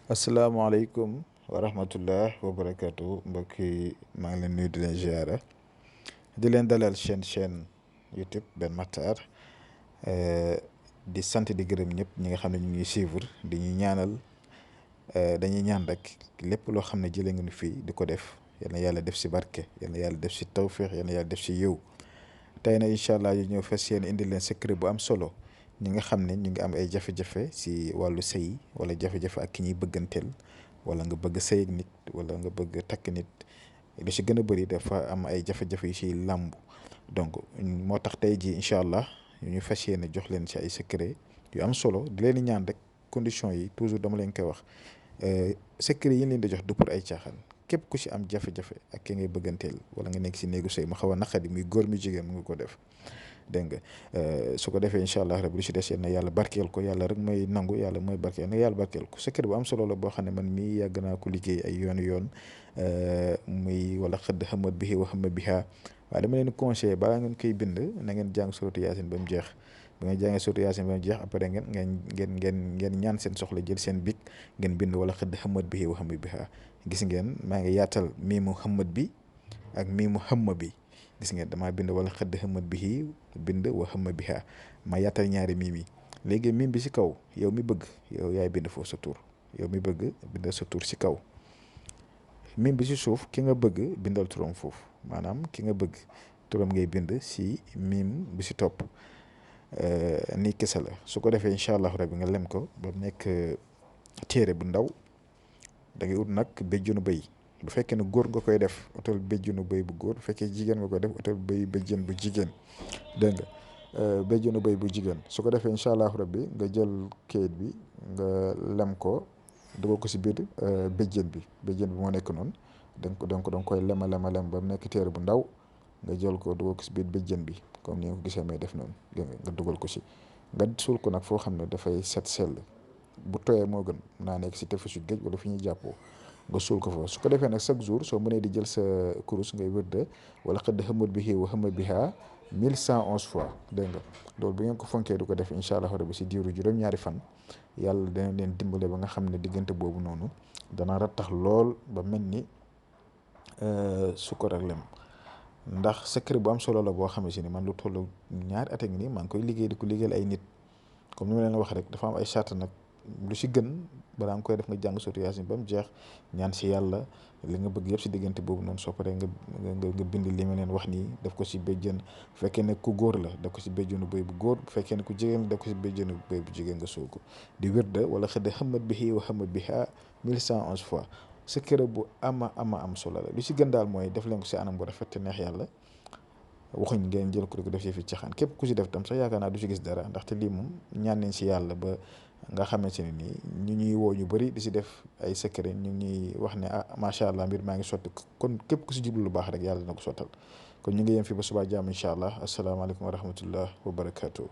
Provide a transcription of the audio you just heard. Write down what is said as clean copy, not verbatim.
asalaamaaleykum wa rahmatullah wa barakaatu mbokk yi maa ngi leen nuyu di leen ziara di leen dalal chaîne YouTube Ben Makhtar di sant di gërëm ñëpp ñi nga xam ne ñu ngi suivre di ñu ñaanal dañuy ñaan rek lépp loo xam ne jëlee ngeen fii di ko def yal na yàlla def si barke yal na yàlla def si tawféex yal na yàlla def si yiw tey nag incha allah ñu ñëw fas yéene indi leen secret bu am solo ñi nga xam ne ñu ngi am ay jafe-jafe si wàllu sëy wala jafe-jafe ak ki ñuy bëgganteel wala nga bëgg sëy ak nit wala nga bëgg takk nit lu si gën a bëri dafa am ay jafe-jafe yu siy làmb donc moo tax tey jii incha allah ñu fas yéene jox leen si ay secret yu am solo di leen ñaan rek conditions yi toujours dama leen koy wax secret yi leen di jox du pour ay caaxaan képp ku si am jafe-jafe ak ki ngay bëgganteel wala nga nekk si néegu sëy mu xaw a naqadi muy góor mi jigéen mu ngi ko def dégg nga su ko defee incha allah rabi lu si des yéen na yàlla barkeel ko yàlla rek mooy nangu yàlla mooy barkeel na yàlla barkeel ko secret bu am solo la boo xam ne man mii yàgg naa ko liggéey ay yoon muy wala xëdd xamat bihi wa xama biha waaye dama leen conseillé balaa ngeen koy bind na ngeen jàng suratu yaasin ba mu jeex ba ngeen jàngee suratu yaasin ba mu jeex après ngeen ñaan seen soxla jël seen bic ngeen bind wala xëdd xamat bihi wa xama biha gis ngeen maa ngi yaatal mii mu xamat bi ak mii mu xamma bi gis ngeen damaa bind wala xëdd xamat bihi bind wa xama biha ma yaatal ñaari miim yi léegi miim bi si kaw yow mi bëgg yow yaay bind foofu sa tur yow mi bëgg bindal sa tur si kaw miim bi si suuf ki nga bëgg bindal turam foofu maanaam ki nga bëgg turam ngay bind si miim bi si topp nii kese la su ko defee incha allah rabi nga lem ko ba mu nekk téere bu ndaw da ngay ut nag béjjënu bëy bu fekkee ne góor nga koy def utal béjjënu bëy bu góor bu fekkee jigéen nga koy def utal béjjën bu jigéen dégg nga béjjënu bëy bu jigéen su ko defee incha allah rabbi nga jël kayit bi nga lem ko dugal ko si biir béjjën bi moo nekk noonu da nga koy lem ba mu nekk téere bu ndaw nga jël ko dugal ko si biir béjjën bi comme ni nga ko gisee may def noonu nga dugal ko si nga suul ko nag foo xam ne dafay set sell bu tooyee moo gën mun naa nekk si tefesu géej wala fi ñuy jàppoo nga suul ko fa su ko defee nag chaque jour soo mënee di jël sa kurus ngay wërde wala xëdd xamat bihi wa xama biha 1111 fois dégg nga loolu bu ngeen ko fonkee du ko def incha allah rabbi si diiru juróom-ñaari fan yàlla dana leen dimbale ba nga xam ne diggante boobu noonu dana rattax lool ba mel ni sukkar ak lem ndax secret bu am solo la boo xam ne si ni man lu toll ñaari at a ngi nii maa ngi koy liggéey di ko liggéeyal ay nit comme ni ma leen wax rek dafa am ay charte nag lu si gën balaa nga koy def nga jàng suratu yaasin ba mu jeex ñaan si yàlla li nga bëgg yëpp si diggante boobu noonu soo paree nga bind li ma leen wax nii def ko si béjjën bu fekkee ne ku góor la def ko si béjjënu bëy bu góor bu fekkee ne ku jigéen la def ko si béjjënu bëy bu jigéen nga suul ko di wérda wala xëdd xamat bihi wa xama biha 1111 fois secret bu am solo la lu si gën daal mooy def leen ko si anam bu rafet te neex yàlla waxuñ ngeen jël ko di ko def si fi caxaan képp ku si def tam sax yaakaar naa du si gis dara ndaxte lii moom ñaan nañ si yàlla ba nga xamante ne nii ñu ñuy woo ñu bëri di si def ay secret ñu ñuy wax ne macha allah mbir maa ngi sotti kon képp ku si jublu lu baax rek yàlla dina ko sottal kon ñu ngi yem fi ba subaa jàmm incha allah asalaamaaleykum wa rahmatullah wa barakaatu.